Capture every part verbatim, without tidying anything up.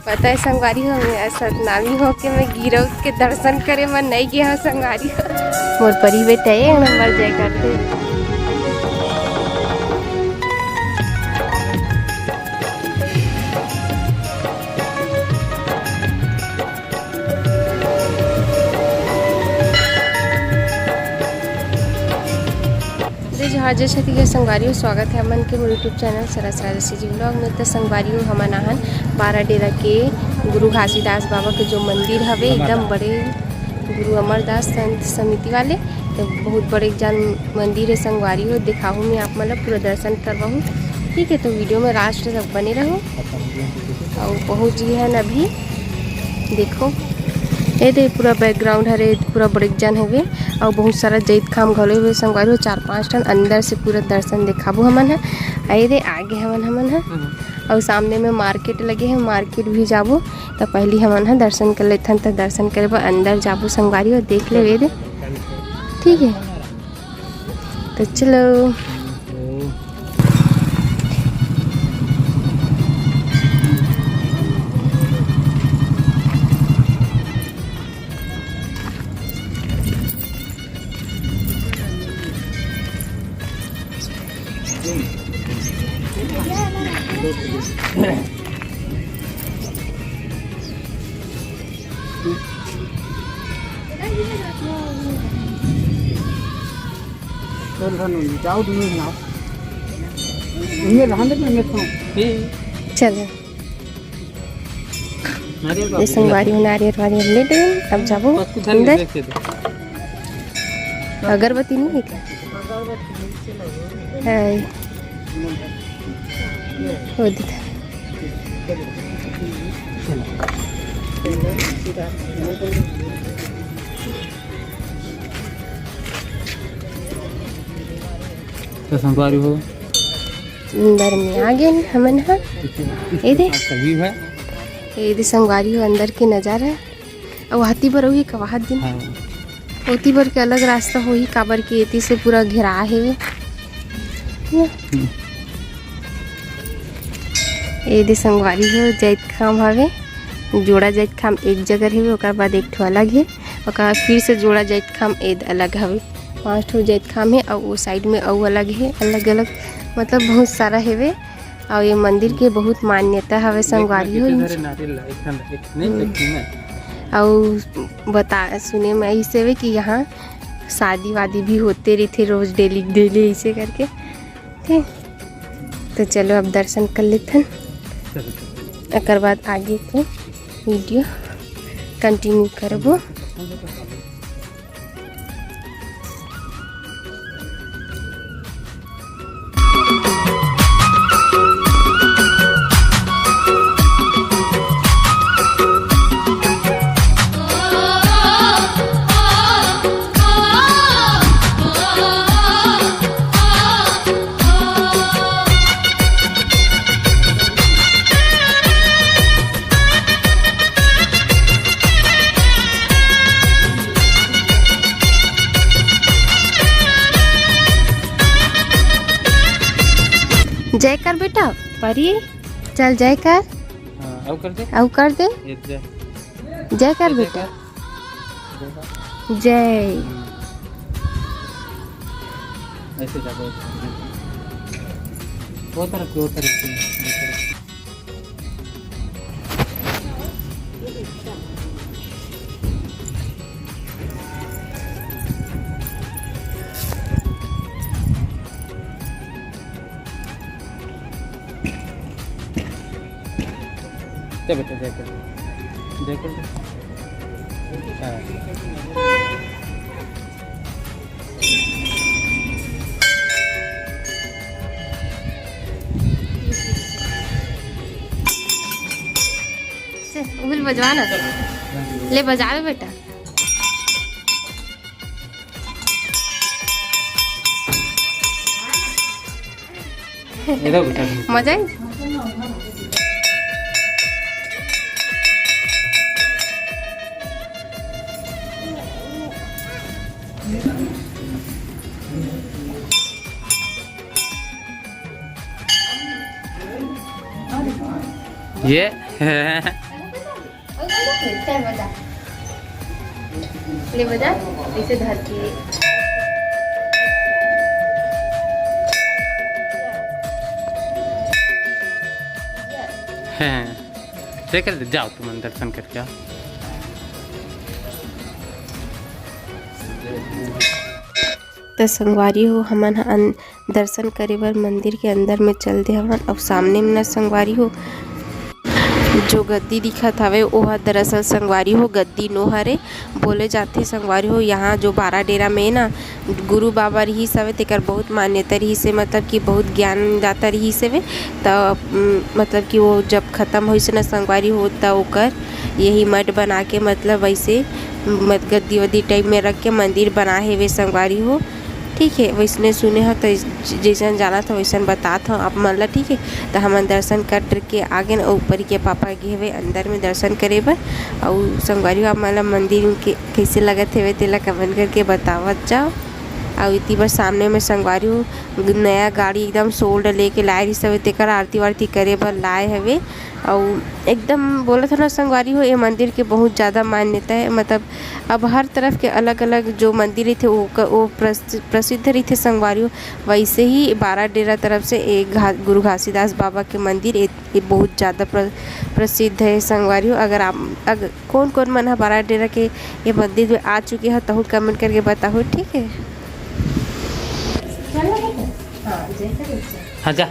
पता है संगवारी हो, मैं सतनामी होके मैं गिरव के दर्शन करे बर नई गे हव संगवारी हो। मोर परी बेटा एक नंबर जय करथे। जय जोहार, जय छत्तीसगढ़ संगवारी हो, स्वागत है हमन के मोर YouTube चैनल सरस राजसी जी व्लॉग में। तो संगवारी हो, हमन आहन बाराडेरा के गुरु घासीदास बाबा के जो मंदिर हवे, एकदम बड़े गुरु अमरदास संत समिति वाले, तो बहुत बड़े जान मंदिर है संगवारी हो। दिखाहूँ मैं आप मन ला, पूरा दर्शन करवाहूँ, ठीक है। तो वीडियो में लास्ट तक बने रहो। अउ पहुँच गे हन अभी। देखो, ए दे पूरा बैकग्राउंड हरे, पूरा बड़ेक जान हवे। अउ बहुत सारा जैत खाम घलो हवे संगवारी हो, चार पांच ठन। अंदर से पूरा दर्शन देखाबो हमन ह। ए दे आगे हवन हमन ह। अउ सामने में मार्केट लगे हे, मार्केट भी जाबो। त पहली हमन ह दर्शन कर लेथन, त दर्शन करे बर अंदर जाबो संगवारी हो, देख ले ए दे, ठीक है। तो चलो। चल धनु, जाओ दुनू झन आओ। इन्हें रहन दे, मैं खाऊं। चलो। नारियल ये संगवारी हो, नारियल वारियल ले लेन, अब जाबो अंदर। अगरबत्ती नहीं है क्या? है। वो दिखा। तो संगवारी हो, अंदर में आ गेन हमन ह। ए दे। सभी है। ए दे संगवारी हो, अंदर के नजारा। अउ हाथी बर अउ एक वाहत दिन। हाँ। ओती बर के अलग रास्ता होही, काबर के एती से पूरा घेरा हेवे। हम्म। ए दे संगवारी हो, जैत खाम हवे, जोड़ा जैत खाम एक जगह हेवे, ओकर बाद एक ठो अलग हे, ओकर बाद फिर से जोड़ा जैत खाम एद अलग हवे। पांच ठो जैत खाम हे, अउ वो साइड में अउ अलग हे, अलग अलग, मतलब बहुत सारा हेवे। अउ ये मंदिर के बहुत मान्यता हवे संगवारी हो। अउ बता, सुने में ऐसे हवे कि यहाँ शादी वादी भी होते रहिथे रोज, डेली डेली ऐसे करके। ठीक, तो चलो अब दर्शन कर लेथन, एकर बाद आगे के वीडियो कंटिन्यू करबो। जय कर बेटा, परी, चल जय कर। हाँ, अउ कर दे। अउ कर दे। ये जय। जय कर बेटा। जय। ऐसे जाबो, ऐसे जाबो। वो तरफ, वो तरफ से, वो तरफ। जय बेटा, जय कर। जय कर दे। हाँ। से, उबिल बजवा ना। ले बजावे बेटा। मजा आई। ये चल बजा, ले बजा, ऐसे धर के। हैं, ते कर दे, जाओ तुमन दर्शन करके आओ। त संगवारी हो, हमन ह अन-, दर्शन करे बर मंदिर के अंदर में चल दे हवन। अउ सामने में न संगवारी हो, जो गद्दी दिखत हवे, ओह दरअसल संगवारी हो गद्दी नो हरे, बोले जाथे संगवारी हो। यहाँ जो बारा डेरा में ना गुरु बाबा रिहिस हवे, तेकर बहुत मान्यता रिहिस हे, मतलब कि बहुत ज्ञानदाता रिहिस हवे। त उम, मतलब कि वो जब खत्म होइस ना संगवारी हो, त ओकर यही मठ बना के, मतलब ऐसे मत गद्दी वद्दी टाइप में रख के मंदिर बना हेवे संगवारी हो। ठीक है, वैसने सुने हो तो जैसन जानत हो वैसन बतात हो आप मन ला। ठीक है, तो हमन दर्शन कर के आगे न, ऊपर के पापा गे हवे अंदर में दर्शन करे बर। अउ संगवारी हो, आप मन ला मंदिर के कैसे लगत हेवे तेला कमेंट करके बतावत जाओ। अउ इति बर सामने में संगवारी हो, नया गाड़ी एकदम सोल्ड लेके लाए रिहिस हवे, तेकर आरती वारती करे बर लाए हवे। अउ एकदम बोलत हो ना संगवारी हो, ये मंदिर के बहुत ज़्यादा मान्यता है। मतलब अब हर तरफ के अलग-अलग जो मंदिर रहिथे, ओकर, वो प्रस-, प्रसिद्ध रहिथे संगवारी हो। वैसे ही बारा डेरा तरफ से एक घा-, गुरु घासीदास बाबा के मंदिर, ये, ये बहुत ज़्यादा प्र-, प्रसिद्ध है संगवारी हो। अगर आप, अगर कौन कौन मन ह बारा डेरा के ये मंदिर में आ चुके हो, तहू कमेंट करके बताओ, ठीक है? हाँ, जा।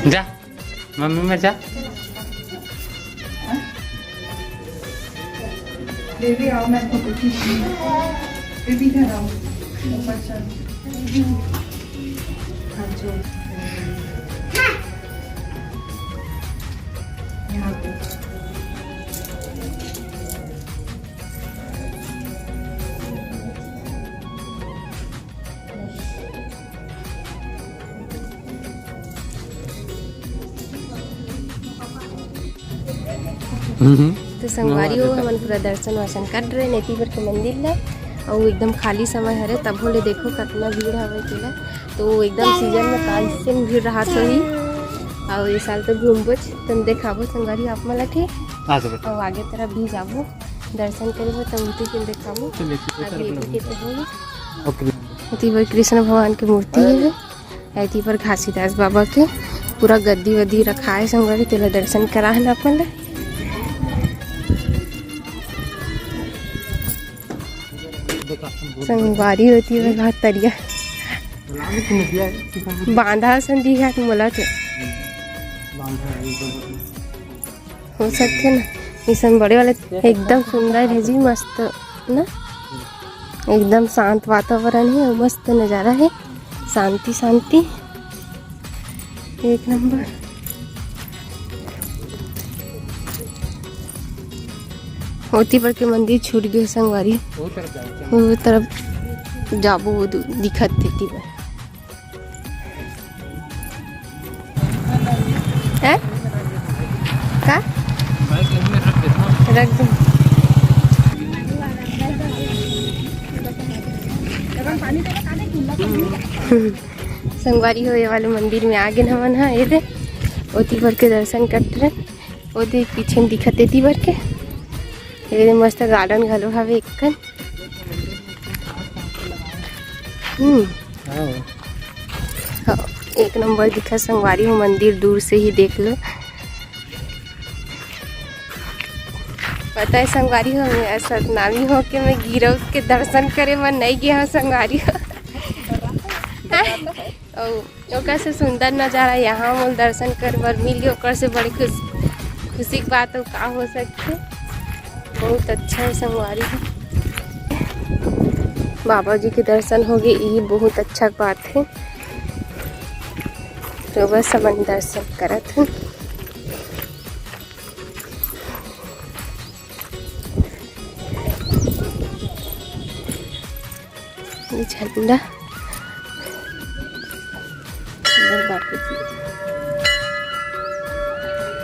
जा, मम्मी में जा। बेबी आओ, मैं फोटो खींच रही हूँ। बेबी इधर आओ, ऊपर चल। हाँ, जो यहाँ पे। हम्म। तो संगवारी हो, हमन पूरा दर्शन वर्शन कर रहे नेती बर के मंदिर ला, अउ एकदम खाली समय हरे, तभो ले देखो कतना भीड़ हवे तेला। तो एकदम सीजन में काल से भीड़ रहत होही, अउ ये साल तो घूमबोच, तुम देखाबो संगवारी हो आप मन ला, ठीक? हाँ, तो बेटा। अउ आगे तरफ भी जाबो दर्शन करे बर, तब उनके के देखाबो। चलिए, ठीक है, अभी सर, एती के तो होही। ओके। एती बर कृष्ण भगवान के मूर्ति है। एती बर घासीदास बाबा के पूरा गद्दी वद्दी रखाए संगवारी, तेला दर्शन कराहन अपन ला। संगवारी हो, एती बर तरिया बांधा असन दिखत मोला तो। हो सकथे ना, अइसन बड़े वाले एकदम सुंदर है जी, मस्त ना, एकदम शांत वातावरण है, मस्त नजारा है, शांति शांति, एक नंबर। ओती बर के मंदिर छूट गे संगवारी, वो तरफ जाबो, वो दु-, दिखत हे एती बर। हैं? का? रख दो। संगवारी हो, ये वाले मंदिर में आ गेन हमन ह, ये दे, ओती बर के दर्शन करत रहे, ओ दे पीछे में दिखत एती बर के, ये दे मस्त गार्डन घलो हवे एक कन। हम्म। हाँ। हाँ, एक नंबर दिखत संगवारी हो, मंदिर दूर से ही देख लो। पता है संगवारी हो, मैं सतनामी हो के मैं गिरौद के दर्शन करे बर नहीं गया हूँ संगवारी हो। अउ ओकर से सुंदर नजारा यहाँ मोल दर्शन करे बर मिल गया, ओकर से बड़ी खुश, खुशी की बात अउ का हो सकथे। बहुत अच्छा है संगवारी हो, बाबा जी के दर्शन हो गए, यही बहुत अच्छा बात है। तो बस हमन दर्शन करत हन। ये झंडा।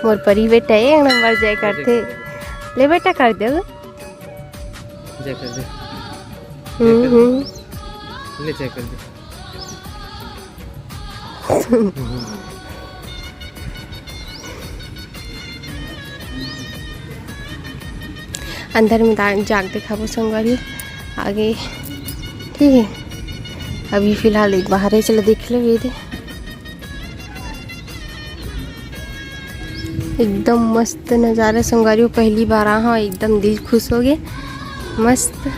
मोर परी बेटा एक नंबर जय करथे। ले बेटा, कर दे। जय कर दे। हम्म, हम्म। ले जय कर दे। अंदर में दा-, जाके देखाबो संगवारी आगे। ठीक है, अभी फिलहाल एक बाहर ही चलो देख ले ये दे। एकदम मस्त नजारा संगवारी हो, पहली बार आ हूँ, एकदम दिल खुश हो गए। मस्त।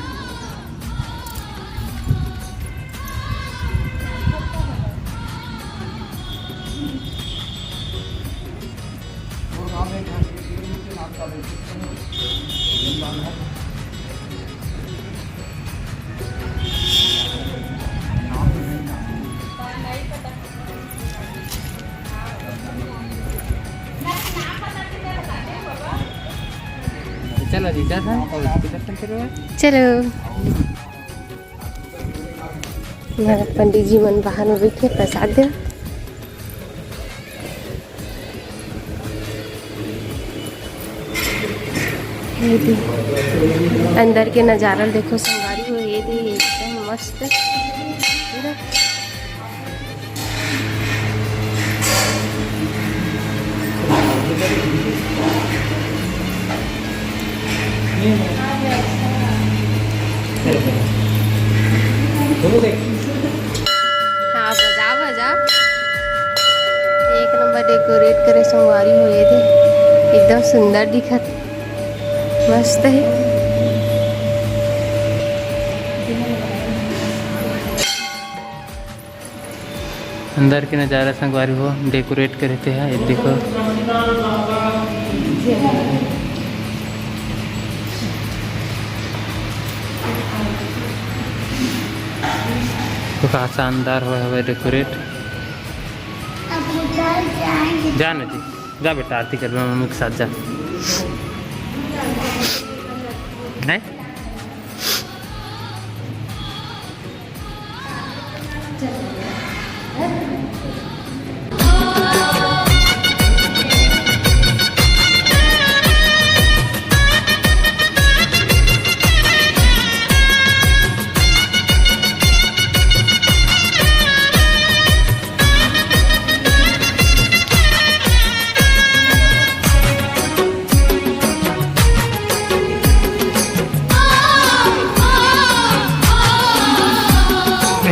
चलो जी, दर्शन और इसके दर्शन करो। चलो। यहाँ पंडित जी मन बाहर में बैठे प्रसाद दे। ये दे, अंदर के नजारा देखो संगवारी हो, ये दे एकदम मस्त। हाँ, बजा, बजा। एक नंबर डेकोरेट करे संगवारी हो, ये दे, एकदम सुंदर दिखत, मस्त है। अंदर के नजारा संगवारी हो, डेकोरेट करे ते है, ये देखो। तो का शानदार होय हवे डेकोरेट। अब उधर जाएंगे। जा ना जी, जा बेटा, आरती करबे मम्मी के साथ, जा। नहीं?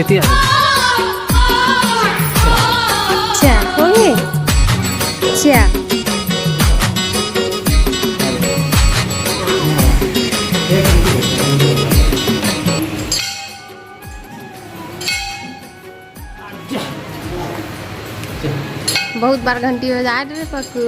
एती आ। चा, हो गए? चा। बहुत बार घंटी बजा रे पक्कू।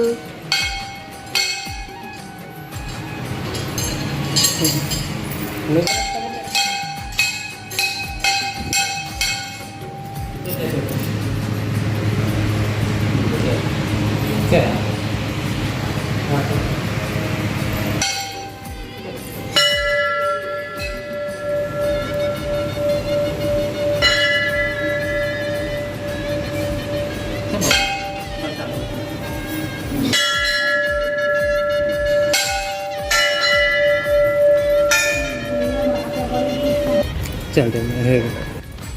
चल रहे हैं।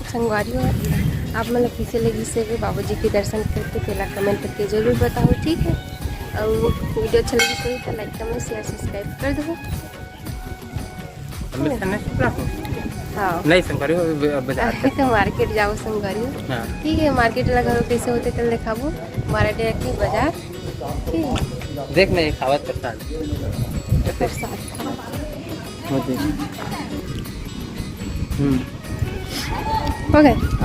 संगवारी हो, आप मन ला कइसे लगिस हे बाबूजी के दर्शन करके, तेला कमेंट करके जरूर बताओ, ठीक है। और वीडियो अच्छा लगिस होही तो लाइक, कमेंट, शेयर, सब्सक्राइब कर दो। हाँ। नहीं संगवारी हो, ब-, बाजार अभी तो मार्केट जाओ संगवारी हो। हाँ। ठीक है, मार्केट ला घलो कइसे होथे तेला देखाबो, हमारा डेरा की बाजार। ठीक है। देख नहीं खावत प्रसाद। प्रसाद। हम्म। हो गए।